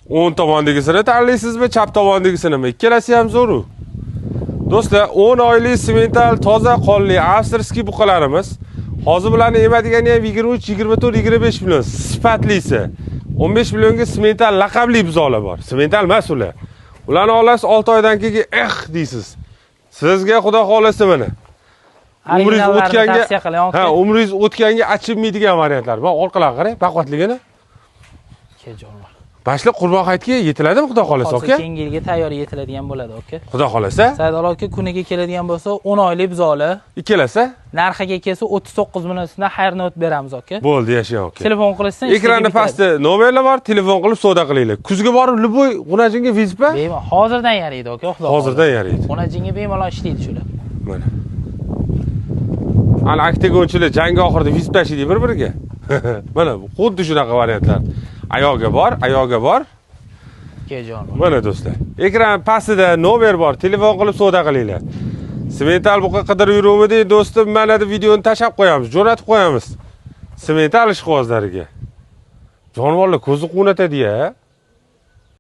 O'ng tomondagisini tanlaysizmi, chap tomondagisinimi? Ikkalasi ham zo'ru. Do'stlar, 10 oylik simental toza qonli австрийский buqalarimiz. Hozir bularni emadigani ham 23, 24, 25 million sifatlisi. 15 millionga simental laqabli buzoqlar bor. Simental emas ular. Ularni olasiz 6 oydan keyin eh deysiz. Sizga xudo xolasa mana. Umringiz Originallarni o'tganga tavsiya qiling, aka. Ha, umringiz o'tganga achinmaydigan variantlar. Mana orqalarga qarang, baquvvatligini. Jonivor. Boshliq Qurbon hayitga yetiladimi xudo xolasa, Hozir aka? keyingi yilga tayyor yetiladigan bo'ladi, aka. Xudo xolasa. Saidali aka, kuniga keladigan bo'lsa, 10 oylik buzoqlar. Ikkalasi Narxiga kelsa 39 million so'mdan xayr not beramiz, aka. Bo'ldi, yashang, aka. Telefon qilishsin. Ekranni pastda nomerlar bor, telefon qilib savdo qilinglar. Kuzga borib любой g'unajinga вызов. Bemalol hozirdan yaraydi, aka, xudo. Hozirdan yaraydi. Xonajinga bemalol ishlaydi shular. Mana. Ana oktagonchilar jang oxirida вызов tashlaydi bir-biriga. Mana xuddi shunaqa variantlar. Oyog'i bor, oyog'i bor. Jon. Mana do'stlar. Ekran pastida nomer bor, telefon qilib savdo qilinglar. Simental buqa qidirib yuruvdi, do'stim, mana deb videoni tashab qo'yamiz, jo'natib qo'yamiz. Simental ishqibozlariga. Jonivorlar ko'zi quvnatadi-ya.